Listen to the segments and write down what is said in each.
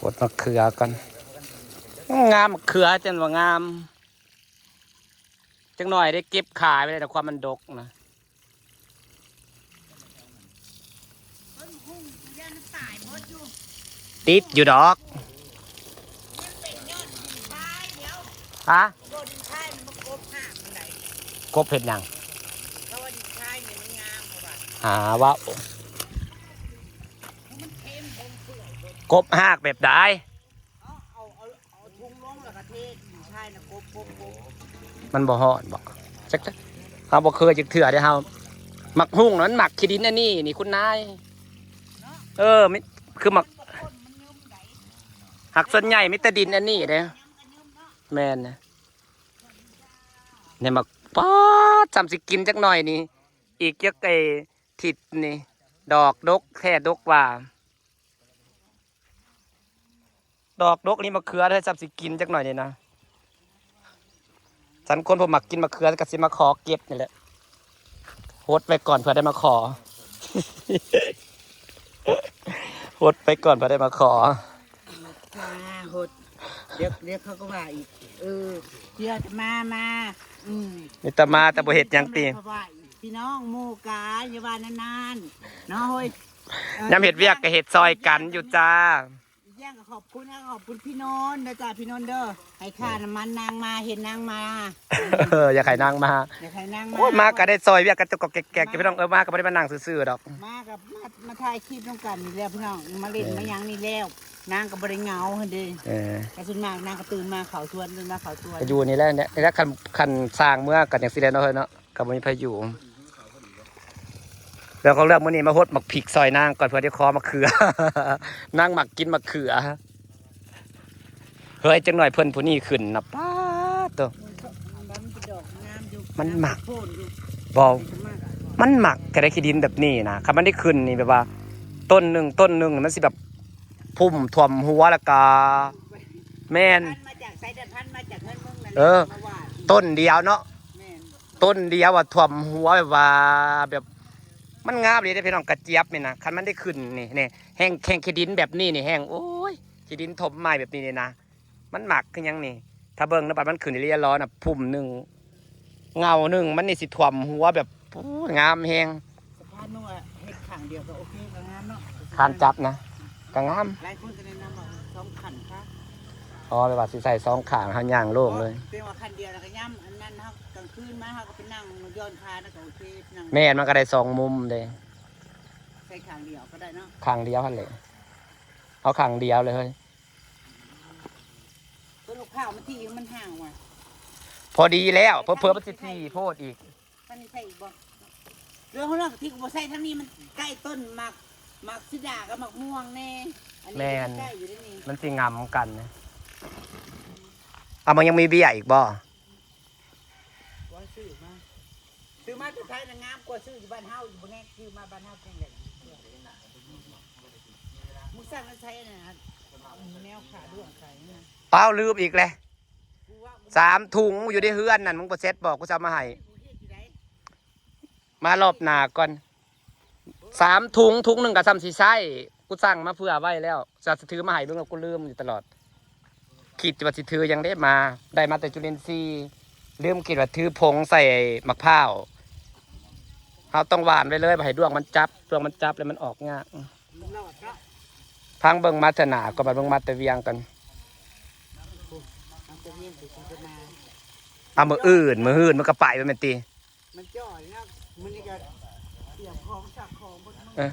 ກົດມະເຂືອກ່ອນ. ງາມ ມະເຂືອຈັ່ງວ່າງາມ. ຈັກໜ້ອຍໄດ້ເກັບຂາຍໄປແລ້ວ ແຕ່ຄວາມມັນດົກນະ. ຕິດຢູ່ດອກ. ຮະ? ກົບເຮັດຫຍັງ? ຫາເວົ້າ. ກົບຮາກແບບໃດ? ເອົາ ເອົາ ເອົາ ເອົາທຸງລົງ ແລ້ວກໍເທໃສ່ນະ ກົບ ກົບ ກົບ. ມັນບໍ່ຮ້ອນບໍ? ຈັກ ເຮົາບໍ່ເຄີຍຈັກເທື່ອເດ້ເຮົາ. ໝາກຫຸ່ງນະ ມັນໝັກຂີ້ດິນອັນນີ້ນີ້ ຄຸນນາຍ. ເນາະ ເອີ ມີ ຄືໝາກ ມັນບໍ່ຄົນ ມັນຫຍຸ້ມໃດ. ຫາກສ່ວນໃຫຍ່ມີແຕ່ດິນອັນນີ້ເດ້. ມັນຫຍຸ້ມ ມັນຫຍຸ້ມເນາະ. ແມ່ນນະ. ນີ້ໝາກ ປາດ ຊ່ຳຊິກິນຈັກໜ້ອຍນີ້ ອີກຈັກໄອ້ທິດນີ້ ດອກດົກແທ້ດົກວ່າ. ດອກດົກນີ້ມະເຂືອເດີ ຊ່ຳຊິກິນຈັກໜ້ອຍນີ້ນະ. ສັນຄົນບໍ່ມັກກິນມະເຂືອກໍຊິມາຂໍເກັບນີ້ແຫຼະ. ຫົດໄວ້ກ່ອນເພື່ອໄດ້ມາຂໍ. ຫົດໄວ້ກ່ອນເພື່ອໄດ້ມາຂໍ. ຫົດ ດຽວ ດຽວເຂົາກໍວ່າອີກ. ເອີ ດຽວມາ ມາ ອືມ ມີແຕ່ມາ ແຕ່ບໍ່ເຮັດຫຍັງຕິ. ເຂົາວ່າອີກ ພີ່ນ້ອງໝູ່ກາ ຢ່າວ່ານານໆ ເນາະເຮີຍ. ເອີ ຍາມເຮັດວຽກກໍເຮັດຊ່ອຍກັນຢູ່ຈ້າ. ອີກຢ່າງກໍຂອບຄຸນ ຂອບຄຸນພີ່ນົນເດີຈ້າ ພີ່ນົນເດີ ໃຫ້ຄ່ານ້ຳມັນນາງມາ ເຫັນນາງມາ. ເອີ ຢາກໃຫ້ນາງມາ ຢາກໃຫ້ນາງມາ. ໂອ້ຍ ມາກໍໄດ້ຊ່ອຍວຽກກັນຈອກໆແກກໆ ພີ່ນ້ອງເອີຍ. ມາກໍບໍ່ໄດ້ມານັ່ງຊື່ໆດອກ ມາກໍມາ ມາຖ່າຍຄລິບນຳກັນນີ້ແຫຼະພີ່ນ້ອງ ມາຫຼິ້ນ ເອີ ມາຫຍັງນີ້ແລ້ວ ນາງກໍບໍ່ໄດ້ເຫງົາຫັ້ນເດ້. ເອີ ກໍສ່ວນມາກນາງກໍຕື່ນມາເຂົ້າສວນ ຕື່ນມາເຂົ້າສວນ ກໍຢູ່ນີ້ແຫຼະ. ນີ້ແຫຼະ ຄັນ ຄັນຊ່າງເມືອກໍຈັ່ງຊີ້ແຫຼະເນາະເຮີຍເນາະ. ກໍບໍ່ມີໃຜຢູ່. ແລ້ວກໍເລືອກມື້ນີ້ມາຫົດໝາກພິກຊ່ອຍນາງກ່ອນ ເພື່ອໄດ້ຂໍໝາກເຂືອ. ນາງມັກກິນໝາກເຂືອ. ເຮີຍ ຈັກໜ້ອຍເພິ່ນຜູ້ນີ້ຂຶ້ນນະ ປາດໂທ້ ມັນມັກ ບໍ່ ມັນມັກກະໄດ້ຂີ້ດິນແບບນີ້ນະ. ຄັນມັນໄດ້ຂຶ້ນນີ້ ແບບວ່າຕົ້ນໜຶ່ງ ຕົ້ນໜຶ່ງມັນຊິແບບ ພຸ້ມຖ້ວມຫົວ ແລ້ວກະ ແມ່ນ ພັນມາຈາກໃສ ໄດ້ພັນມາຈາກເງິນມຶງນັ້ນແຫຼະ ເອີ ມາຫວ່ານ ຕົ້ນດຽວເນາະ ແມ່ນ ຕົ້ນດຽວວ່າຖ້ວມຫົວ ແບບວ່າ ແບບ ມັນງາມເລີຍເດ້ພີ່ນ້ອງ ກະຈຽບນີ້ນະ. ຄັນມັນໄດ້ຂຶ້ນນີ້ ນີ້ ແຮ່ງ ແຮ່ງຂີ້ດິນແບບນີ້ນີ້ ແຮ່ງ ໂອ້ຍ ຂີ້ດິນຖົມໄມ້ແບບນີ້ນີ້ນະ ມັນໝັກຄືຫຍັງນີ້ ຖ້າເບິ່ງນະ ບັດມັນຂຶ້ນອີ່ຫຼີຫຼໍນະ ພຸ້ມໜຶ່ງ ເຫງົ້າໜຶ່ງ ມັນນີ້ຊິຖ້ວມຫົວແບບ ໂອ້ຍ ງາມແຮງ. ສະພານນົວເຮັດຂ້າງດຽວກໍໂອເຄ ກໍງາມເນາະ ຄານຈັບນະ ກໍງາມ. ຫຼາຍຄົນກໍແນະນຳວ່າສອງຂັ້ນຄະ ອໍ ແບບວ່າຊິໃສ່ສອງຂ້າງ ເຮົາຍ່າງໂລ່ງເລີຍ. ເປັນວ່າຂັ້ນດຽວແລ້ວກໍຍາມອັນນັ້ນ ເຮົາກາງຄືນມາ ເຮົາກໍໄປນັ່ງຢ່ອນຂາ ແລ້ວກໍໂອເຄ ນັ່ງ. ແມ່ນ ມັນກໍໄດ້ສອງມຸມເດ້. ໃສ່ຂ້າງດຽວກໍໄດ້ເນາະ ຂ້າງດຽວຫັ້ນແຫຼະ ເອົາຂ້າງດຽວເລີຍເຮີ້ຍ. ຕົ້ນມະພ້າວມັນທີ່ມັນຫ່າງວ່າ ພໍດີແລ້ວ ເຜີໆມັນຊິທີ່ໂພດອີກ. ມັນໃສ່ອີກບໍ່? ເລື່ອງຂອງເລື່ອງທີ່ບໍ່ໃສ່ທາງນີ້ ມັນໃກ້ຕົ້ນໝາກ ໝາກສີດາກັບໝາກມ່ວງແນ່. ອັນນີ້ ແມ່ນ ໃກ້ຢູ່ໃນນີ້ ມັນຊິງຳກັນ. ເອົາ ມັນຍັງມີເບ້ຍອີກບໍ່? ວ່າຊື້ມາ ຊື້ມາແຕ່ໄທນະງາມກວ່າຊື້ຢູ່ບ້ານເຮົາ ຢູ່ບໍ່ແນ່ ຊື້ມາບ້ານເຮົາຈັ່ງໃດ. ມຶງສັ່ງໃນໄທນະ ແນວຂາດ້ວງຂາຍນະ. ອ້າວ ລືມອີກແລ້ວ ສາມຖົງຢູ່ໃນເຮືອນນັ້ນ ມຶງບໍ່ເຊັດບໍ່? ກູຊິເອົາມາໃຫ້ ມາລອບໜ້າກ່ອນ. ສາມຖົງ ຖົງໜຶ່ງກໍຊ່ຳຊິໃຊ້ ກູສັ່ງມາເຜື່ອໄວ້ແລ້ວ ຈະຖືມາໃຫ້ເບິ່ງ ແລ້ວກູລືມຢູ່ຕະຫຼອດ. ຄິດວ່າຊິຖືຫຍັງເດ້ມາ ໄດ້ມາແຕ່ຈຸລິນຊີ ລືມຄິດວ່າຖືຜົງໃສ່ໝາກພ້າວ. ເຮົາຕ້ອງຫວ່ານໄວ້ເລີຍ ບໍ່ໃຫ້ດ້ວງມັນຈັບ ດ້ວງມັນຈັບແລ້ວມັນອອກຍາກ. ຟັງເບິ່ງມາແຕ່ໜ້າກໍມາເບິ່ງມາແຕ່ວຽງກັນ. ເອົາ ມື້ອື່ນ ມື້ຮືນມັນກໍໄປ ບໍ່ແມ່ນຕິ? ມັນຈ່ອຍເນາະ ມື້ນີ້ກໍຕຽມຂອງຊັກຂອງເບິດມື້. ເອີ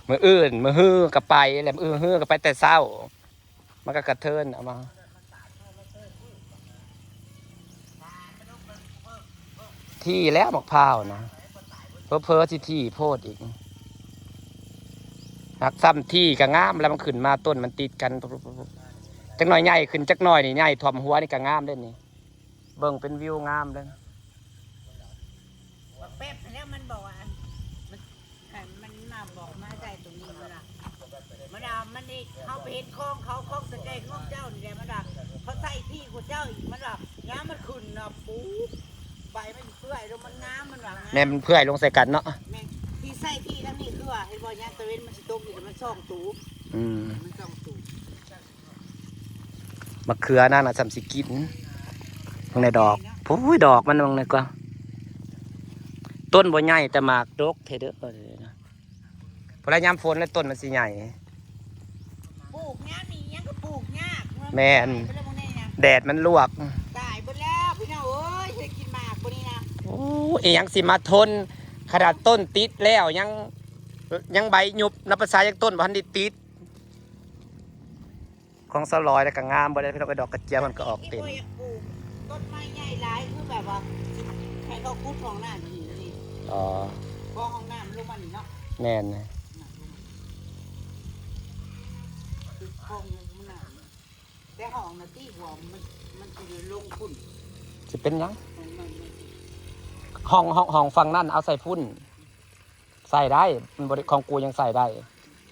ມື້ອື່ນ ມື້ຮືກໍໄປແຫຼະ ມື້ຮືກໍໄປແຕ່ເຊົ້າ ມັນກໍກະເທີນເອົາມາ. ທີ່ແລ້ວໝາກພ້າວນະ ເຜີໆຊິທີ່ໂພດອີກ. ຫາກຊ້ຳທີ່ກໍງາມແລ້ວ ມັນຂຶ້ນມາຕົ້ນມັນຕິດກັນ ຈັກໜ້ອຍໃຫຍ່ຂຶ້ນ ຈັກໜ້ອຍນີ້ໃຫຍ່ຖ້ວມຫົວນີ້ກໍງາມເດ້ນີ້. ເບິ່ງເປັນວິວງາມເລີຍ. ບັກແປັບຫັ້ນແຫຼະ ມັນບອກວ່າ ມັນ ໃຫ້ມັນມາບອກມາໃສ່ຕົງນີ້ ມັນວ່າ ມັນວ່າມັນນີ້ ເຮົາໄປເຫັນຂອງເຂົາ ຂອງສະແກຂອງເຈົ້ານີ້ແຫຼະ ມັນວ່າ ເຂົາໃສ່ທີ່ຂອງເຈົ້າອີກ ມັນວ່າ ຍາມມັນຂຶ້ນນະ ປູ ໃບມັນເປື່ອຍລົງ ມັນງາມ ມັນວ່າງາມ. ແມ່ນ ມັນເປື່ອຍລົງໃສ່ກັນເນາະ. ແມ່ນ ທີ່ໃສ່ທີ່ທາງນີ້ຄືວ່າ ເຫັນບໍ່ ຍາມຕາເວັນມັນຊິຕົກຢູ່ ແຕ່ມັນຊ່ອງຕູ. ອືມ ມັນຊ່ອງຕູ. ໝາກເຂືອນາງນະສ່ຳຊິກິນ. ເບິ່ງໃນດອກ ໂອ້ຍ ດອກມັນເບິ່ງໃນກວ່າ ຕົ້ນບໍ່ໃຫຍ່ແຕ່ໝາກດົກແທ້ເດີ້. ພໍແລ້ວຍາມຝົນແລ້ວຕົ້ນມັນຊິໃຫຍ່. ປູກຍາມນີ້ຫຍັງກໍປູກຍາກ. ແມ່ນ ແດດມັນລວກ. ຕາຍເບິດແລ້ວພີ່ນ້ອງເອີຍ ຊິໄດ້ກິນໝາກບໍ່ນີ້ນະ. ໂອ້ ອີຫຍັງຊິມາທົນ ຂະໜາດຕົ້ນຕິດແລ້ວຍັງ ຍັງໃບຍຸບ ນັບພາສາຍັງຕົ້ນບໍ່ທັນໄດ້ຕິດ. ຂອງສາວລອຍແລ້ວກໍງາມເບິດແລ້ວ ພີ່ນ້ອງເອີຍ ດອກກະຈຽວມັນກໍອອກເຕັມ. ເຮັດບໍ່ຢາກປູກຕົ້ນໄມ້ໃຫຍ່ຫຼາຍ ຄືແບບວ່າໃຫ້ເຂົາຂຸດຫ້ອງນ້ຳນີ້. ອໍ ເພາະຫ້ອງນ້ຳລົງມານີ້ເນາະ. ແມ່ນ ແຕ່ຫ້ອງນ້ຳ ແຕ່ຫ້ອງນະຕິ ຫົວມັນ ມັນຊິລົງພຸ້ນ. ຊິເປັນຫຍັງ? ຫ້ອງ ຫ້ອງ ຫ້ອງຝັ່ງນັ້ນເອົາໃສ່ພຸ້ນ. ໃສ່ໄດ້ ມັນບໍ່ໄດ້ ຂອງກູຍັງໃສ່ໄດ້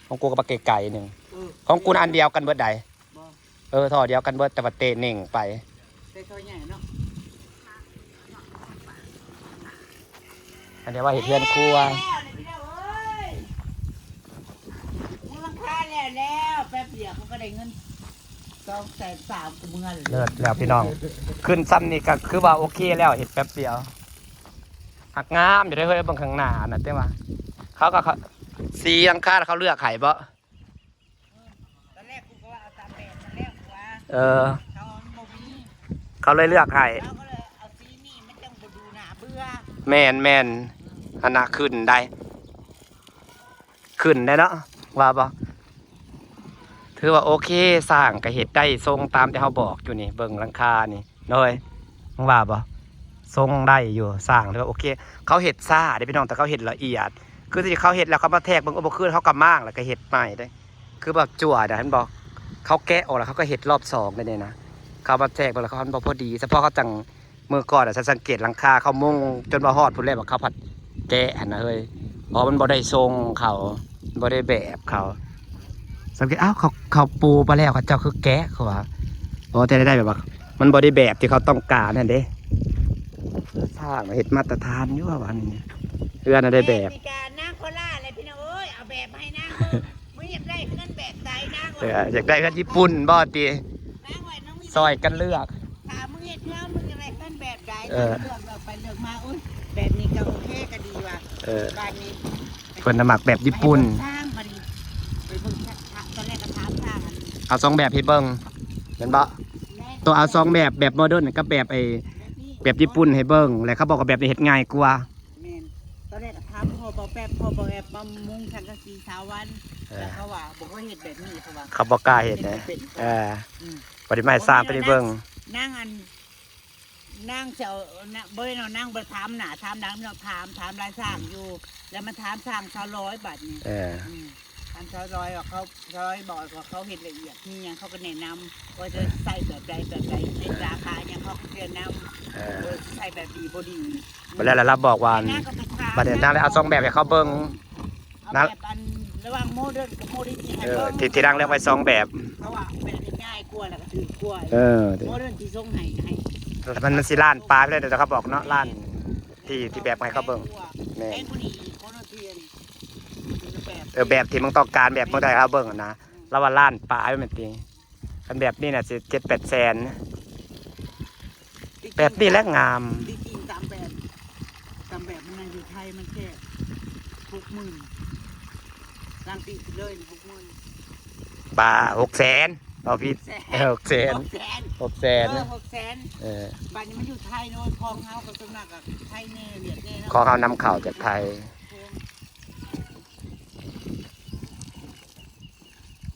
ຂອງກູກໍບັກໄກໆໜຶ່ງ. ເອີ ຂອງກູອັນດຽວກັນເບິດໃດ. ບໍ່ ເອີ ທໍ່ດຽວກັນເບິດ ແຕ່ວ່າເຕະເໜັງໄປ ໃສ່ທໍ່ໃຫຍ່ເນາະ. ອັນນີ້ວ່າເຮັດເຮືອນຄົວ ແລ້ວນີ້ພີ່ນ້ອງເອີຍ ມຸງຫຼັງຄາແລ້ວ ແລ້ວແປັບດຽວເຂົາກໍໄດ້ເງິນສອງແສນສາມ ກູເມືອແລ້ວ. ເລີດແລ້ວພີ່ນ້ອງ ຂຶ້ນຊ່ຳນີ້ກໍຄືວ່າໂອເຄແລ້ວ ເຮັດແປັບດຽວ. ຫາກງາມຢູ່ເດ້ເຮີ້ຍ ເບິ່ງຂ້າງໜ້າຫັ້ນນະ ແຕ່ວ່າເຂົາກໍ ເຂົາ ສີຫຼັງຄາເຂົາເລືອກໃຫ້ບໍ? ຕອນແລກກູກໍວ່າເອົາຕາມແບບຫັ້ນແຫຼະ ກູວ່າ ເອີ ເຂົາບໍ່ມີ ເຂົາເລີຍເລືອກໃຫ້ ເຂົາກໍເລີຍເອົາສີນີ້ ມັນຈັ່ງບໍ່ດູໜ້າເບື່ອ. ແມ່ນໆ ອັນນະ ຂຶ້ນໄດ໋ ຂຶ້ນໄດ໋ເນາະ ວ່າບໍ່? ຖືວ່າໂອເຄ ສ້າງກໍເຮັດໄດ້ຊົງຕາມທີ່ເຮົາບອກຢູ່ນີ້ ເບິ່ງຫຼັງຄານີ້ ໂດຍ ມຶງວ່າບໍ່? ຊົງໄດ້ຢູ່ ສ້າງຖືວ່າໂອເຄ. ເຂົາເຮັດຊ້າເດ້ພີ່ນ້ອງ ແຕ່ເຂົາເຮັດລະອຽດ ຄືທີ່ເຂົາເຮັດແລ້ວ ເຂົາມາແທກເບິ່ງ ໂອ້ ບໍ່ຄື ເຂົາກໍມ້າງແລ້ວກໍເຫັນໃໝ່ເດ້. ຄືບັກຈົວນະ ເຫັນບໍ່? ເຂົາແກະອອກແລ້ວ ເຂົາກໍເຮັດລອບສອງໄດ້ນີ້ນະ. ເຂົາມາແທກເບິ່ງແລ້ວ ເຂົາມັນບໍ່ພໍດີ ສະເພາະເຂົາຈັ່ງ ມື້ກ່ອນນະ ສັງເກດຫຼັງຄາເຂົາມຸງຈົນວ່າຮອດພຸ້ນແລ້ວ ເຂົາພັດແກະຫັ້ນນະເຮີ້ຍ ເພາະມັນບໍ່ໄດ້ຊົງເຂົາ ບໍ່ໄດ້ແບບເຂົາ. ສັງເກດ ອ້າວ ເຂົາ ເຂົາປູໄປແລ້ວ ເຂົາເຈົ້າຄືແກະ ເຂົາວ່າ ບໍ່ ແຕ່ໄດ້ແບບວ່າ ມັນບໍ່ໄດ້ແບບທີ່ເຂົາຕ້ອງການຫັ້ນເດ້. ສ້າງເຮັດມາດຕະຖານຢູ່ວ່າ ອັນນີ້ ເຮືອນນະໄດ້ແບບ. ນາງໂຄລາດແຫຼະພີ່ນ້ອງເອີຍ ເອົາແບບມາໃຫ້ນາງເບິ່ງ ມຶງຢາກໄດ້ເຮືອນແບບໃດນາງວ່າ ເອີ ຢາກໄດ້ເຮືອນຍີ່ປຸ່ນບໍ່ຕິ? ຊ່ອຍກັນເລືອກ ຖ້າມຶງເຮັດເຮືອນ ມຶງຢາກໄດ້ເຮືອນແບບໃດ? ເອີ ເລືອກ ເລືອກໄປເລືອກມາ ອຸ້ຍ ແບບນີ້ກໍໂອເຄ ກໍດີວ່າ ເອີ ບາດນີ້ ເພິ່ນນະມັກແບບຍີ່ປຸ່ນ. ໄປເບິ່ງຊ່າງ ຕອນແລກກໍຖາມຊ່າງ ເອົາສອງແບບໃຫ້ເບິ່ງ ແມ່ນບໍ່? ແມ່ນ ຕ້ອງເອົາສອງແບບ ແບບໂມເດີນກັບແບບ ໄອ້ ແບບນີ້ ແບບຍີ່ປຸ່ນໃຫ້ເບິ່ງ ແລ້ວເຂົາບອກວ່າແບບນີ້ເຮັດງ່າຍກວ່າ. ແມ່ນ ຕອນແລກກໍຖາມພໍ່ເບົາແປັບ ພໍ່ເບົາແປັບມາມຸງສັງກະສີຊາວວັນ ເອີ ແລ້ວເຂົາວ່າບໍ່ຄ່ອຍເຮັດແບບນີ້ ເຂົາວ່າ ເຂົາບໍ່ກ້າເຮັດນະ ເອີ ອືມ ບໍ່ໄດ້ມາໃຫ້ຊ່າງໄປເບິ່ງ ນາງ ນາງອັນ ນາງຊິເອົາ ນາງ ບໍ່ແມ່ນວ່ານາງບໍ່ຖາມໜ້າຖາມຫຼັງເນາະ ຖາມ ຖາມຫຼາຍຊ່າງຢູ່ ແລ້ວມາຖາມຊ່າງຊາວລອຍບາດນີ້ ເອີ ອືມ ຖາມຊາວລອຍວ່າເຂົາ ຊາວລອຍບອກວ່າເຂົາເຮັດລະອຽດ ມີຫຍັງເຂົາກໍແນະນຳ ວ່າຈະໃຊ້ແບບໃດແບບໃດ ເຮັດສາຂາຫຍັງເຂົາກໍແນະນຳ ເອີ ວ່າຊິໃຊ້ແບບດີບໍ່ດີ. ບັດແລ້ວລະບອກວ່າ ບັດນີ້ນາງໄດ້ເອົາສອງແບບໃຫ້ເຂົາເບິ່ງ ເອົາແບບອັນລະຫວ່າງໂມເດີນກັບໂມເດີນ ເອີ ທີ່ ທີ່ນາງເລືອກໄວ້ສອງແບບ ເພາະວ່າແບບນີ້ງ່າຍກວ່າ ແລ້ວກໍຖືກກວ່າ ເອີ ໂມເດີນທີ່ສົ່ງໃຫ້ ໃຫ້ ມັນ ມັນຊິລ້ານປາຍໄປເລີຍ ແຕ່ເຂົາບອກເນາະ ລ້ານ ທີ່ ທີ່ແບບໃຫ້ເຂົາເບິ່ງ ແພງກວ່າ ແມ່ນ ແພງກວ່ານີ້ອີກ ໂມເດີນທີ່ອັນນີ້ ເອີ ແບບທີ່ມຶງຕ້ອງການ ແບບມຶງຕ້ອງໃຫ້ເຂົາເບິ່ງຫັ້ນນະ ລາວວ່າລ້ານປາຍແມ່ນຕິ. ຄັນແບບນີ້ນະຊິເຈັດແປດແສນ ແບບນີ້ແຫຼະງາມ. ທີ່ຈິງຕາມແບບ ຕາມແບບມັນຢູ່ໄທມັນແຄ່ຫົກໝື່ນ ຫຼັງຕິດເລີຍຫົກໝື່ນ ປາ ຫົກແສນ ເວົ້າຜິດ ຫົກແສນ ເອີ ຫົກແສນ ຫົກແສນ ຫົກແສນ ເອີ ຫົກແສນ ເອີ ບາດນີ້ມັນຢູ່ໄທເນາະ ຂອງເຮົາກໍສ່ວນມາກກໍໄທແດ່ ຫວຽດແດ່ເນາະ ຂອງເຮົານຳເຂົ້າຈາກໄທ.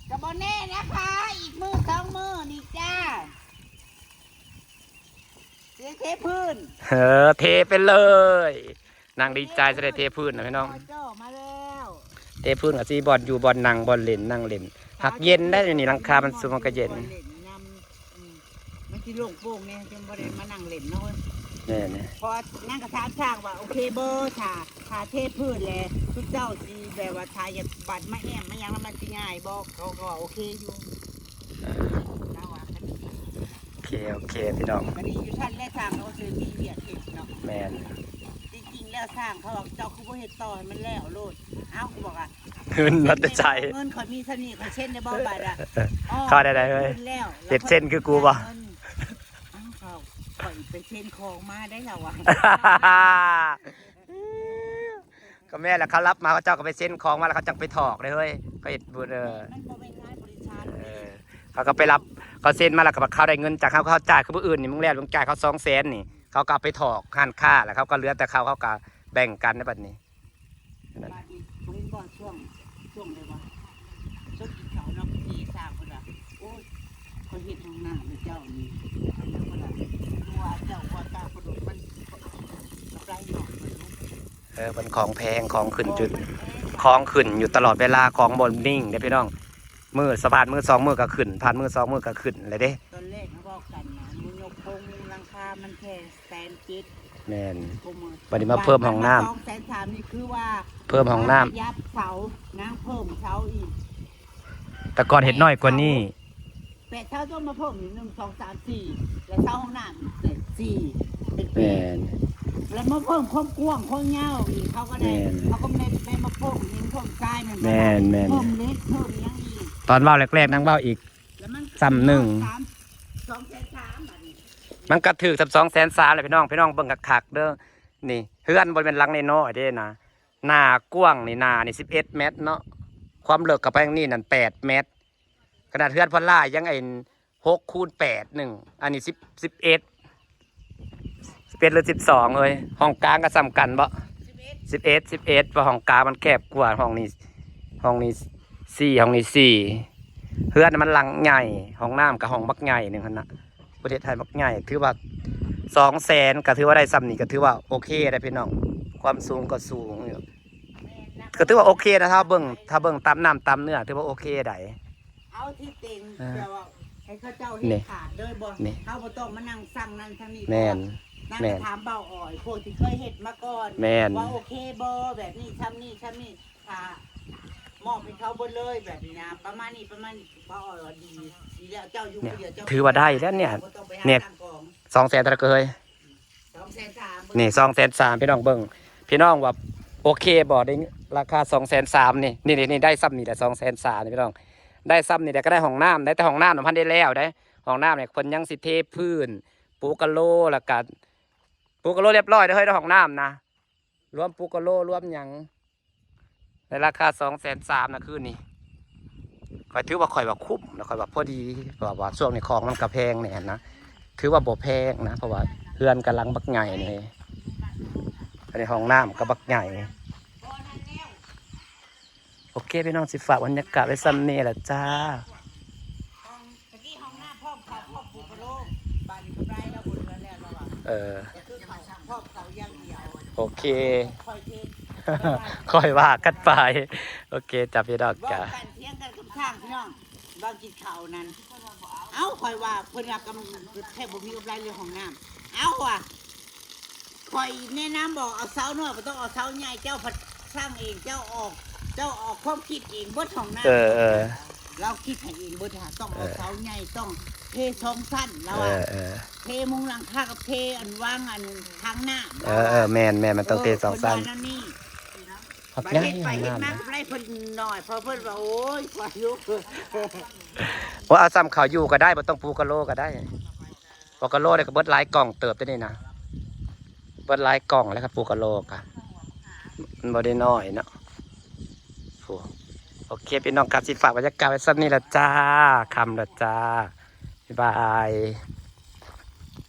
ก็บ่แน่นะคะ อีกมื้อสองมื้อนี่จ้า สิเทพื้น ເອີ ເທໄປເລີຍ ນາງດີໃຈຈະໄດ້ເທພື້ນນະພີ່ນ້ອງ ເຈົ້າມາແລ້ວ ເທພື້ນກໍຊິບ່ອນຢູ່ບ່ອນນັ່ງ ບ່ອນຫຼິ້ນ ນັ່ງຫຼິ້ນ ຫາກເຢັນໄດ໋ ຢູ່ນີ້ຫຼັງຄາມັນສູງ ມັນກໍເຢັນ ອືມ ມັນຊິໂລ່ງໂປ່ງແດ່ ຈັ່ງບໍ່ໄດ້ມານັ່ງຫຼິ້ນເນາະ. ແມ່ນ ເພາະນາງກໍຖາມຊ່າງວ່າ ໂອເຄບໍ່ ຖ້າ ຖ້າເທພື້ນແລ້ວ ຊຸມເຈົ້າຊິແບບວ່າ ຖ້າຢາກບັດມາແອ້ມມາຫຍັງແລ້ວ ມັນຊິງ່າຍບໍ່ ເຂົາກໍວ່າໂອເຄຢູ່ ລາວວ່າ. ໂອເຄ ໂອເຄ ພີ່ນ້ອງ ກໍດີຢູ່ ທັນແລະຊ່າງເຂົາຊິມີວຽກເຮັດເນາະ. ແມ່ນ ຈິງໆແລ້ວຊ່າງເຂົາວ່າ ເຈົ້າຄືບໍ່ເຮັດຕໍ່ໃຫ້ມັນແລ້ວໂລດ ເອົ້າ ກູບອກວ່າ ເງິນມາແຕ່ໃສ? ເງິນຂ້ອຍມີສ່ຳນີ້ ຂ້ອຍເຊັນໄດ້ບໍ່ບາດອະ? ເອີ ອໍ ເຂົ້າໄດ້ ໄດ້ເວີຍ. ເຮັດເຊັນຄືກູບໍ່? ເງິນ ອ້າວ ຂ້ອຍ ຂ້ອຍໄປເຊັນຂອງມາໄດ້ລະຫວາ? ກໍແມ່ນລະ ເຂົາຮັບມາ ເຂົາເຈົ້າກໍໄປເຊັນຂອງມາ ແລ້ວເຂົາຈັ່ງໄປຖອກເດ້ເຮີ້ຍ. ເຂົາເຮັດບຸນ ເອີ ມັນບໍ່ແມ່ນງານບໍລິສັດ. ເອີ ເຂົາກໍໄປຮັບ ເຂົາເຊັນມາ ແລ້ວກໍເຂົາໄດ້ເງິນຈາກເຮົາ ເຂົາຈ່າຍຄືມື້ອື່ນນີ້ ມຶງແລ່ນ ມຶງຈ່າຍເຂົາສອງແສນນີ້ ເຂົາກໍເອົາໄປຖອກຮ້ານຄ້າ ແລ້ວເຂົາກໍເຫຼືອແຕ່ເຂົາ ເຂົາກໍແບ່ງກັນໃນບັດນີ້. ບາດນີ້ເຫັນບໍ່ ຊ່ວງ ຊ່ວງໃດວະ ຊ່ວງກິນເຂົ້າເນາະ ພີ່ຊ່າງເພິ່ນວ່າ ໂອ້ຍ ຂ້ອຍເຮັດຫ້ອງນ້ຳໃຫ້ເຈົ້ານີ້ ອັນນັ້ນເພິ່ນວ່າ ຄືວ່າເຈົ້າວ່າຕາກະດົກມັນກຳໄລໜ້ອຍ ເອີ ເພິ່ນຂອງແພງ ຂອງຂຶ້ນຈຸດ ຂອງມັນແພງ ຂອງຂຶ້ນຢູ່ຕະຫຼອດເວລາ ຂອງບໍ່ນິ່ງເດ້ພີ່ນ້ອງ. ມື້ ສະພານມື້ສອງມື້ກໍຂຶ້ນ ຜ່ານມື້ສອງມື້ກໍຂຶ້ນແລ້ວເດ້. ຕອນແລກເຮົາເວົ້າກັນນະ ມຸງຍົກໂຄງມຸງຫຼັງຄາມັນແຄ່ແສນເຈັດ ແມ່ນ ໂອ້ ມື້ ບັດນີ້ມາເພີ່ມຫ້ອງນ້ຳ ສອງແສນສາມນີ້ ຄືວ່າເພີ່ມຫ້ອງນ້ຳ ນາງໄປຫຍັບເສົາ ນາງເພີ່ມເສົາອີກ ແຕ່ກ່ອນເຮັດນ້ອຍກວ່ານີ້ ແປດເສົາ ແປດເສົາ ຕ້ອງມາເພີ່ມອີກ ໜຶ່ງ ສອງ ສາມ ສີ່ ແລ້ວເສົາຫ້ອງນ້ຳອີກ ສີ່ ເປັນແປດ ແມ່ນ ແລ້ວມາເພີ່ມຄວາມກວ້າງຄວາມຍາວອີກ ເຂົາກໍໄດ້ ແມ່ນ ເຂົາກໍໄດ້ ໄດ້ມາເພີ່ມຫີນເພີ່ມຊາຍແມ່ນບໍ່ ແມ່ນໆ ເພີ່ມເຫຼັກເພີ່ມຫຍັງອີກ. ຕອນເວົ້າແລກໆ ນາງເວົ້າອີກ ແລ້ວມັນ ສ່ຳໜຶ່ງ ສອງແສນສາມ ບາດນີ້ ມັນກະຖືກສ່ຳສອງແສນສາມແຫຼະພີ່ນ້ອງ. ພີ່ນ້ອງເບິ່ງຄັກໆເດີ ນີ້ເຮືອນບໍ່ແມ່ນຫຼັງນ້ອຍໆເດ້ນະ ໜ້າກວ້າງນີ້ ໜ້ານີ້ສິບເອັດແມັດເນາະ ຄວາມເລິກເຂົ້າໄປທາງນີ້ນັ້ນແປດແມັດ ຂະໜາດເຮືອນພອນລາຍັງໄອ້ຫົກຄູນແປດໜຶ່ງ ອັນນີ້ສິບ ສິບເອັດ ສິບເອັດ ຫຼື ສິບສອງເອີຍ. ຫ້ອງກາງກໍສ່ຳກັນບໍ່? ສິບເອັດ ສິບເອັດ ເພາະຫ້ອງກາງມັນແຄບກວ່າ ຫ້ອງນີ້ ຫ້ອງນີ້ສີ່ ຫ້ອງນີ້ສີ່ ເຮືອນມັນຫຼັງໃຫຍ່ ຫ້ອງນ້ຳກໍຫ້ອງບັກໃຫຍ່ໜຶ່ງຫັ້ນນະ ປະເທດໄທບັກໃຫຍ່ ຖືວ່າສອງແສນ ກໍຖືວ່າໄດ້ສ່ຳນີ້ ກໍຖືວ່າໂອເຄໄດ໋ພີ່ນ້ອງ ຄວາມສູງກໍສູງຢູ່ ກໍຖືວ່າໂອເຄນະ ຖ້າເບິ່ງ ຖ້າເບິ່ງຕາມນ້ຳຕາມເນື້ອ ຖືວ່າໂອເຄໄດ໋. ເອົາທີ່ເຕັງ ເອີ ແບບວ່າໃຫ້ເຂົາເຈົ້າເຮັດ ນີ້ ຂາດເລີຍບໍ່ ນີ້ ເຮົາບໍ່ຕ້ອງມານັ່ງສັ່ງນັ້ນສັ່ງນີ້ ແມ່ນ ເພາະວ່ານາງ ແມ່ນ ກໍຖາມບ່າວອ້ອຍ ພວກທີ່ເຄີຍເຮັດມາກ່ອນ ແມ່ນ ວ່າໂອເຄບໍ່ ແບບນີ້ ຊ່ຳນີ້ ຊ່ຳນີ້ ຖ້າມອບໃຫ້ເຂົາເບິດເລີຍ ແບບນີ້ນະ ປະມານນີ້ ປະມານນີ້ ບ່າວອ້ອຍວ່າດີ ດີແລ້ວ ເຈົ້າຢູ່ ນີ້ ຜູ້ດຽວ ເຈົ້າ ຖືວ່າໄດ້ແລ້ວນີ້ ເຈົ້າບໍ່ຕ້ອງໄປຫາ ນີ້ ຕັ້ງກອງ ສອງແສນເທົ່າໃດກໍເຮີ້ຍ? ສອງແສນສາມ ນີ້ ສອງແສນສາມ ພີ່ນ້ອງເບິ່ງ ພີ່ນ້ອງວ່າໂອເຄບໍ່ ໄດ້ລາຄາສອງແສນສາມ ນີ້ ນີ້ ນີ້ ໄດ້ສ່ຳນີ້ແຫຼະ ສອງແສນສາມ ນີ້ພີ່ນ້ອງ ໄດ້ສ່ຳນີ້ແຫຼະ ກໍໄດ້ຫ້ອງນ້ຳໄດ້ ແຕ່ຫ້ອງນ້ຳນະ ບໍ່ທັນໄດ້ແລ້ວເດ້ ຫ້ອງນ້ຳນີ້ເພິ່ນຍັງຊິເທພື້ນ ປູກະໂລ ແລ້ວກໍປູກະໂລລຽບຮ້ອຍເດີເຮີ້ຍ ໃນຫ້ອງນ້ຳນະ ລວມປູກະໂລ ລວມຫຍັງ ໃນລາຄາສອງແສນສາມນະຄືນນີ້ ຂ້ອຍຖືວ່າຂ້ອຍວ່າຄຸ້ມນະ ຂ້ອຍວ່າພໍດີ ເພາະວ່າຊ່ວງນີ້ຂອງມັນກໍແພງແດ່ນະ ຖືວ່າບໍ່ແພງນະ ເພາະວ່າເຮືອນກໍຫຼັງບັກໃຫຍ່ນີ້ ອັນນີ້ຫ້ອງນ້ຳກໍບັກໃຫຍ່. ໂອເຄ ພີ່ນ້ອງ ຊິຝາກບັນຍາກາດໄວ້ສ່ຳນີ້ລະຈ້າ. ເອີ ໂອເຄ ຄ່ອຍວ່າກັນໄປ. ໂອເຄຈ້າ ພີ່ນ້ອງ ເວົ້າກັນ ຖຽງກັນກັບຊ່າງ ພີ່ນ້ອງ ເວົ້າກິນເຂົ້ານັ້ນ ເອົ້າ ຂ້ອຍວ່າເພິ່ນວ່າກຳ ແທບບໍ່ມີກຳໄລເລື່ອງຫ້ອງນ້ຳ ເອົ້າ ວ່າ ຂ້ອຍແນະນຳບອກ ເອົາເສົານ້ອຍ ບໍ່ຕ້ອງເອົາເສົາໃຫຍ່ ເຈົ້າພັດສ້າງເອງ ເຈົ້າອອກ ເຈົ້າອອກຄວາມຄິດເອງເບິດຫ້ອງນ້ຳ ເອີ ເອີ ລາວຄິດໃຫ້ເອງເບິດ ຕ້ອງເອົາເສົາໃຫຍ່ ຕ້ອງເທສອງຊັ້ນ ລາວວ່າ ເອີ ເອີ ເທມຸງຫຼັງຄາກັບເທອັນວາງອັນທາງນ້ຳ ເອີ ເອີ ແມ່ນໆ ມັນຕ້ອງເທສອງຊັ້ນ ເອີ ເພິ່ນວ່າແນວນີ້ ບັກໃຫຍ່ ເຮັດໄປເຮັດມາກໍໄດ້ເພິ່ນໜ້ອຍ ເພາະເພິ່ນວ່າ ໂອ້ຍ ກວ່າຢູ່ ໂອ້ຍ ເອົາສ່ຳເຂົາຢູ່ກໍໄດ້ ບໍ່ຕ້ອງປູກະໂລກໍໄດ້. ປູກະໂລນີ້ກໍເບິດຫຼາຍກ່ອງເຕີບເດ້ນີ້ນະ ເບິດຫຼາຍກ່ອງແລ້ວ ກະປູກະໂລກະ ມັນບໍ່ໄດ້ນ້ອຍເນາະ. ໂອເຄ ພີ່ນ້ອງ ກະຊິຝາກບັນຍາກາດໄວ້ສ່ຳນີ້ລະຈ້າ ຄ່ຳລະຈ້າ ບາຍບາຍ.